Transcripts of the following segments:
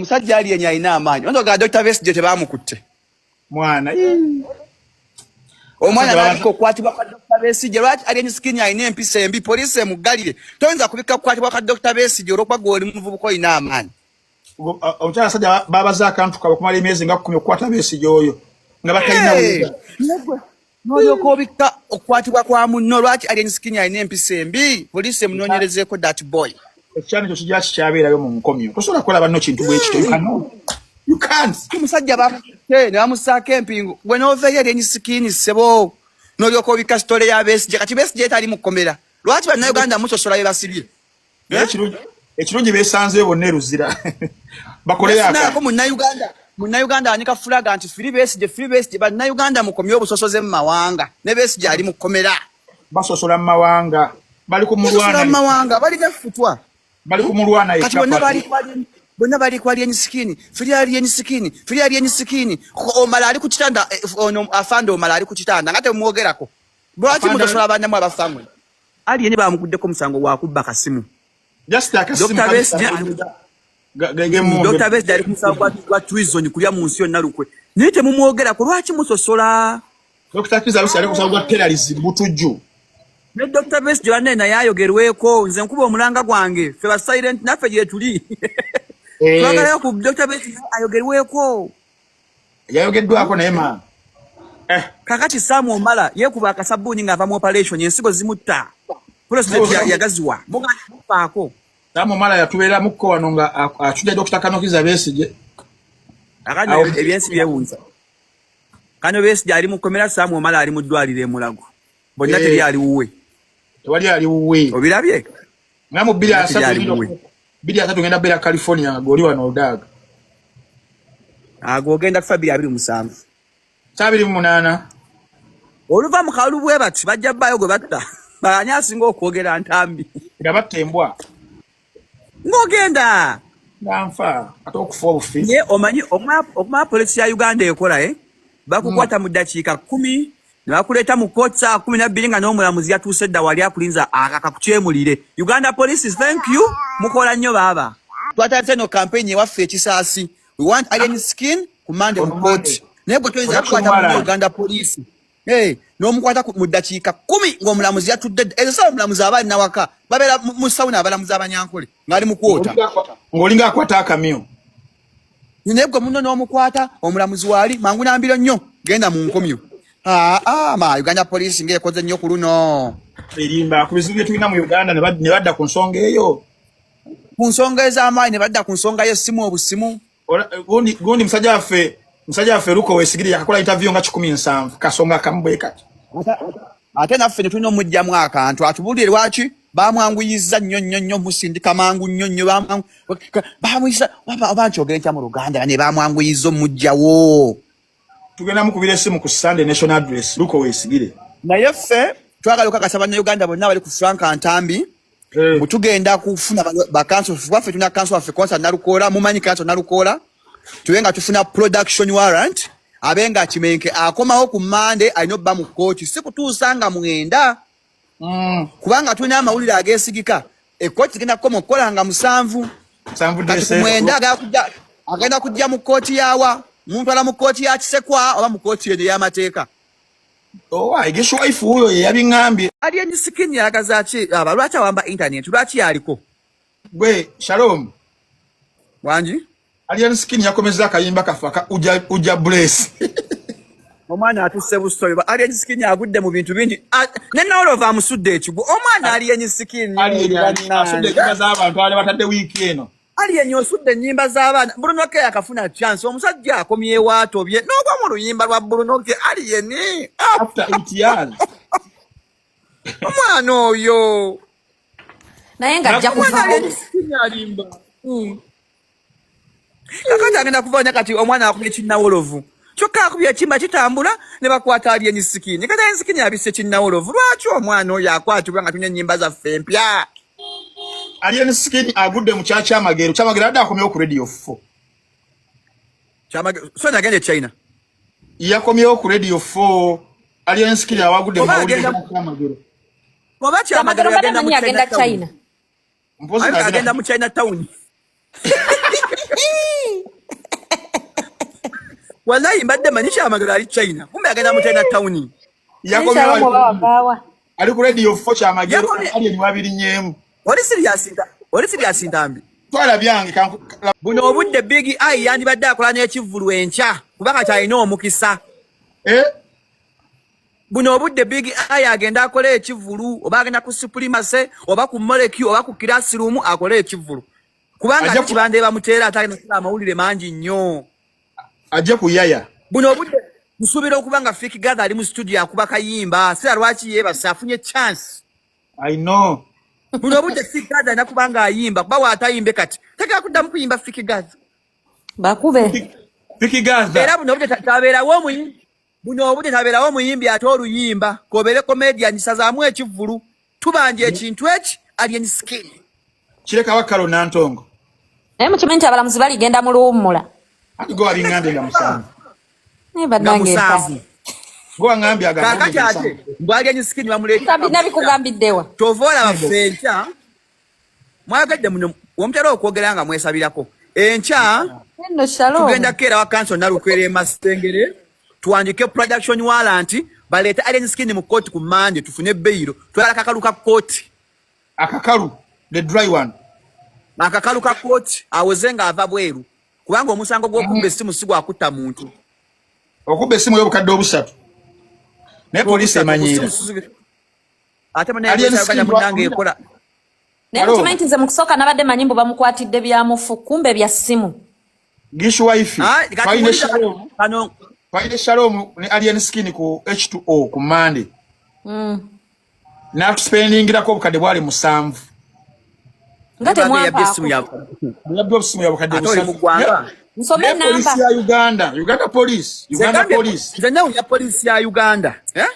Omusajja Alien alina amaanyi. Oyinza ogamba Dr. Besigye tebamukutte. Mwana. Omwana n'abika okukwatibwa kwa Dr. Besigye. Lwaki Alien Skin alina empisa embi? Poliisi emuggalire. Toyinza kubika kukwatibwa kwa Dr. Besigye olw'okuba gwe oli muvubuka olina amaanyi. Omukyala sajja babaza akantu kaabwe okumala emyezi nga 10 okukwata Besigye oyo nga batalina. N'olyoka obikka okukwatibwa kwa munno. Lwaki Alien Skin alina empisa embi? Poliisi emunoonyerezeeko that boy. Ekyana ekyo kijja kikyabeerayo mu nkomyo. Tosobola kukola banno kintu bwe kityo. You cannot. You can't. Omusajja bamukutte ne bamussaako empingu, gwe n'oveeyo, Alien Skin ssebo, n'olyoka obikka story ya Besigye. Kati Besigye tali mu kkomera. Lwaki Bannayuganda musosola bye basibye? Naye ekirungi beesanzeyo bonna eruzira bakoleyo. Naako Munnayuganda anika flag nti "Free Besigye, free Besigye." Bannayuganda mukomye obusosoze mu mawanga. Ne Besigye ali mu kkomera. Basosola mu mawanga, bali ku Basosola mulwana. mu mawanga, balina futwa. Bali ku mulwana. Kati bonna bali ku Alien Skin. "Free Alien Skin, free Alien Skin." Omala ali ku kitanda, ono afande Omala ali ku kitanda nga temumwogerako. Lwaki musosola bannamu abafamwe? Alien bamuguddeko omusango gwakubba kasimu. Just akasimu. Dr. Besigye. Dr. Besigye ali ku musango gwa treason, kulya mu nsi yonna lukwe, naye temumwogerako. Lwaki musosola? Dr. Kizza Besigye ali ku musango gwa terrorism, butujju. Ne Dr. Besigye bannaye naye ayogerweko. Nze nkuba omulanga gwange, ffe ba silent naffe gye tuli. Twagalayo ku Dr. Besigye ayogerweko. Yayogeddwako naye ma Kakati Sam Omala yeekuba akasabbuuni ng'ava mu operation, ensigo zimutta, president yagaziwa muganda mufaako. Sam Omala yatubeeramukko wano nga atujja Dr. Kano Kizza Besigye. Akano ebyensi byewunza. Kano Besigye ali mu kkomera, Sam Omala ali mu ddwaliro e Mulago. Bonna teri ali wuwe. Tewali ali wuwe. Obirabye? Nga mu bbiri Bonna teri asatu ali wuwe. 2030 ngenda beera California nga goli wano odaaga. Ago ogenda kufa 2027. 28. Oluva mu kalulu bwe bati bajja bbaayo gwe batta. Ani asinga okwogera ntambi? Nga batta embwa. Ng'ogenda. Nga nfa ate okufa obufi. Naye omanyi okumanya polisi ya Uganda ekola, eh? Bakukwata mu ddakiika 10 ne bakuleeta mu kooti saa 12 nga n'omulamuzi yatuuse dda wali akulinza akakukyemulire. Uganda Police, thank you, mukola nnyo baaba. Twatandise no campaign ewaffe ekisaasi. We want Alien Skin ku Monday mu On kooti. Naye gwe toyinza Production kukwata mu warrant. Uganda Police. Hey, n'omukwata mu ddakiika 10 ng'omulamuzi yatudde dda. Ezo saawa omulamuzi aba alina waka, babeera mu sauna abalamuzi Abanyankole ng'ali mu kwota. Ng'olinga akwata akamyu. Naye gwe muno n'omukwata, omulamuzi waali mangu nambiro nnyo, genda mu nkomyo. Aa ma Uganda Police ng'ekoze nnyo ku luno. Erimba ku bizibu bye tulina mu Uganda ne badda ku nsonga eyo. Ku nsonga ez'amaanyi ne badda ku nsonga y'essimu obusimu. Gundi musajja waffe Luko Wesigiri yakakola interview nga 170 kasonga kamu bwe kati. Ate naffe ne tulina omugjamu akantu atubuulire lwaki bamwanguyizza nnyo nnyo nnyo, musindika mangu nnyo nnyo. Bamuyisa oba nkyogere ntya mu Luganda ne bamwanguyiza omugjawo. Tugenda mukubira essimu ku Sunday National Address, Luko Wesigire. Naye ffe twagala okakasa Bannayuganda bonna bali ku Frank Ntambi bwe tugenda kufuna bakanso waffe, tulina kanso waffe Konsa Nalukoola, mumanyi kanso Nalukoola, tube nga tufuna production warrant abe nga Kimenke akomawo ku Mande alina obba mu kkooti si kutuusa nga 9, kubanga tulina amawulire ageesigika ekkooti zigenda kukoma okukola nga 7. 7. Kati ku 9 agenda kujja mu kkooti yawa muntwala mu kkooti ya Kisekwa oba mu kkooti eno ey'amateeka. Owa egesho wife wuyo ye yabiŋŋambye. Alien Skin yagaza ki aba? Lwaki awamba internet? Lwaki yaliko? Gwe Shalom. Wangi. Alien Skin yakomeza akayimba kaffe aka Uja Uja Bless. Omwana atusse busobe. Alien Skin agudde mu bintu bingi. Ne Nawolova amusudde ekigwo omwana Alien Skin. Alien asudde ennyimba z'abantu abali batadde wiiki eno. Alien osudde ennyimba z'abaana. Bruno K akafuna chance, omusajja akomyewo atobye n'ogwa mu luyimba lwa Bruno K. Alien. Ah, after 8 years. Omwana oyo. Naye ng'ajja Omwana kuvaawo. Alien Skin alimba. Kakati agenda kuvanya kati omwana akubye kinnawolovu, kyokka akubye ekimba kitambula ne bakwata Alien Skin. Kati Alien Skin abisse kinnawolovu. Lwaki omwana oyo akwatibwa nga tulina ennyimba zaffe empya? Alien Skin agudde mu kyakyamagero. Kyamagero adde akomyewo ku Radio 4. So nagenda e China. Yakomyewo ku Radio 4. Alien Skin awagudde mu Oba mawulire agenda ga Kyamagero. Oba Kyamagero Kyamagero mbadde yagenda mu manyi China agenda Town. China. Mpozi Agenda ng'agenda mu China Town. Wallahi mbadde manyi Kyamagero ali China, kumbe agenda mu China town. Yakomyewo. Shalom oba wavaawa? Ali ku Radio 4 Kyamagero. Yakomye- Alien wabirinyeemu. Oli serious oli serious Ntambi? Twala byange Buno obudde Big Eye yandibadde akola n'ekivvulu enkya, kubanga kyalina omukisa. Eh? Buno obudde Big Eye agenda akole ekivvulu, oba agenda ku Supremacy, oba ku Molecule, oba ku Classroom akole ekivvulu, kubanga Ajja ate kibande bamuteera, ate alina kukola amawulire mangi nnyo. Ajje kuyaya. Buno obudde nsuubira okuba nga Fik Gaza ali mu studio akuba kayimba. Sira lwaki yeebase, afunye chance. I know. Buno obudde Fik Gaza alina kuba nga ayimba, kuba waatayimbe kati tegera kuddamu kuyimba Fik Gaza. Bakube. Fik Gaza. Era buno obudde tabeerawo omuyimbi, buno obudde tabeerawo omuyimbi ate oluyimba kobeere comedian, sazaamu ekivvulu, tubanja ekintu eki Alien Skin. Kirekawa Kalo Nantongo. Naye mukimanyi nti abalamuzi baligenda mu luwummula? Anti gwe wabiŋŋambye nga 7. Naye Nga bannange 7. Gwe waŋŋambye agamba Kaakati ate mbw Alien Skin bamuleeta. Nabikugambiddewa? Kyova olaba ffe enkya mwayogedde muno, womutera okwogera nga mwesabirako enkya. Nno Shalom. Tugenda kukeera wa kanso Nalukwera e Masengere, tuwandike production warrant, baleete Alien Skin mu kooti ku Mande, tufune bail. Twagala kakalu ka kooti. Akakalu, the dry one. Akakalu ka kooti, awoze ng'ava bweru, kubanga omusango gw'okubba essimu si gwakutta muntu. Okubba essimu y'obukadde 300, naye poliisi emanyiira. Ate Alien Skin munaye munnange ekola. Naye Hello. mukimanyi nti nze mu kusooka nabadde manyi mbu bamukwatidde bya mufu, kumbe bya ssimu. Gishu wife. Ah, kati Twalina wulira Shalom. kano. Twalina Shalom ne Alien Skin ku H2O ku Mande. N'atuspendingirako obukadde bwali 7. Nga Munnange yabbye essimu temwampaako. Yabba obusimu ya bukadde Ate oli mu 7. ggwanga. Nsome Naye poliisi namba. ya Uganda, Uganda police, Uganda Nze police. Nze newunya poliisi ya Uganda, eh?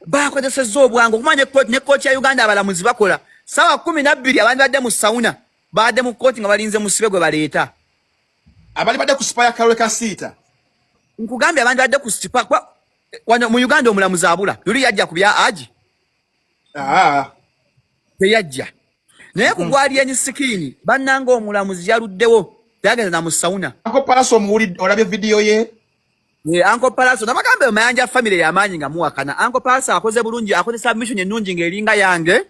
Bakozesezza obwangu okumanya ne kooti ya Uganda abalamuzi bakola sawa 12, abandi badde mu sauna, badde mu kooti nga balinze musibe gwe baleeta. Abali badde ku Spire Kalwe Kasiita. Nkugambye, abandi badde ku Spa wano mu Uganda omulamuzi abula. Luli yajja ku bya aji? Ah. Teyajja. Naye ku gwa Alien Skin, bannanga, omulamuzi yaluddewo, teyagenda na mu sauna. Uncle Palaso omuwulidde, olabye video ye? Eh, Uncle Palaso, nabagambe Mayanja family y'amaanyi nga muwakana. Uncle Palaso akoze bulungi, akoze submission ennungi ng'eringa yange.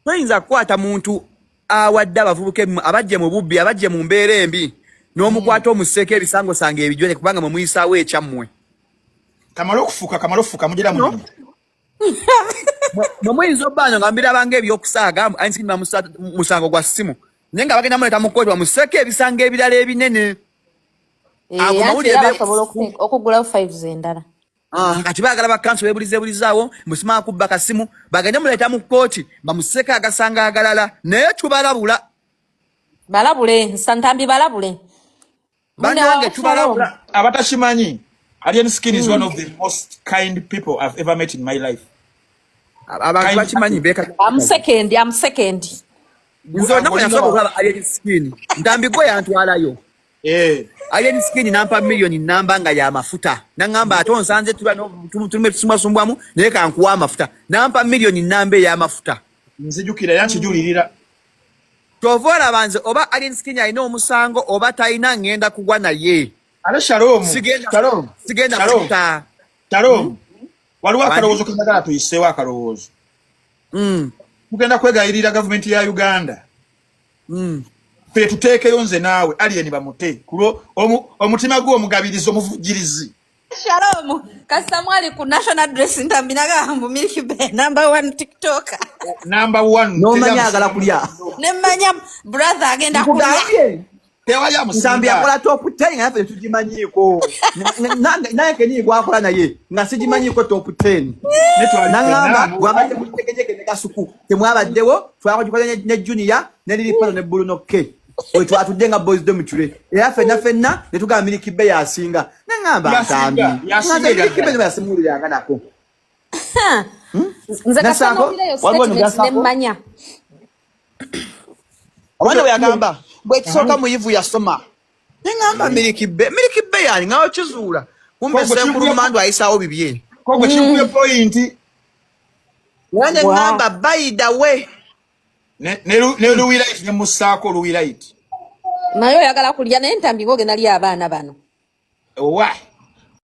Toyinza kukwata muntu awadde abavubuka abajje mu bubbi, abajje mu mbeera embi, n'omukwata omuseeko ebisangosanga ebijwere, kubanga mwe muyisaawo ekyammwe. Kamale okufuuka mugira No. muno. Mwe muyinza obbaano nga mbirabanga ebyokusaaga ayinza musango gwa ssimu, naye nga bagenda muleeta mu kkooti bamuseeko ebisango ebirala ebinene. Eh, Ago anti mawulire era basobola okugulawo files endala. Ah, kati baagala bakanso beebulizeebulizaawo musimala kubba kasimu, bagende muleeta mu kkooti bamuseeko agasango agalala, naye tubalabula. Balabule nsantambi, balabule. Munne Bannange, wa tubalabula. Abatakimanyi, Alien Skin is one of the most kind people I've ever met in my life. Abantu Kind. bakimanyi beeka. Am second, am second. Nze olunaku nasooka okulaba Alien Skin, Ntambi gwe yantwalayo. Eh. Alien Skin nampa miliyoni namba nga y'amafuta, naŋŋamba ate onsanze tuba tulimu etusumbwasumbwamu, naye kankuwa amafuta, nampa miliyoni namba ey'amafuta. Nzijukira era nkijulirira. Kyova olaba nze oba Alien Skin alina omusango oba talina, ŋŋenda kugwa naye. Ate Shalom, Sigenda Shalom, sigenda Shalom, kuta. Shalom. Waliwo Wangi. akalowoozo kenjagala tuyiseewo akalowoozo. Tugenda kwegayirira gavumenti ya Uganda. Ffe tuteekeyo nze naawe Alien bamute. Kulwo omutima gwe omugabirizi omuvujjirizi. Shalom, kasita mwali ku national address, Ntambi nagamba Milky Bay number one TikToker. Number one. N'omanya agala kulya. Nemmanya brother agenda kulya. Nkugambye. Tewali Ntambi amusinga. akola top 10 nga naffe tetugimanyiiko. Nange kenyini gwakola naye nga sigimanyiiko top 10. Ne twali Naŋŋamba ffenna. gwabadde ku Jekejeke ne Kasuku temwabaddewo, twakogikoze ne Junior ne Lilipato ne Bruno K, we twatudde nga Boys Dormitory, era ffenna ffenna ne tugamba Milky Bay asinga. Naŋŋamba Yasinga, Ntambi yasinga nga Milky Bay ebyadda. yasimuwuliranga nako. Nze kasita Nasaako, nowulirayo waliwo statement Nasaako. nemmanya. Omwana bwe yagamba bwekisooka muyivu yasoma, neŋŋamba Milky Bay, Milky Bay yani nga okizuula kumbe Kogwe Senkulu Mandu ayisaawo bibye. Kogwe kinkubye point. Era neŋŋamba by the way. Ne Louis Light ne mussaako Louis Light. Naye oyagala kulya, naye Ntambi ng'ogenda lya abaana bano. Owa.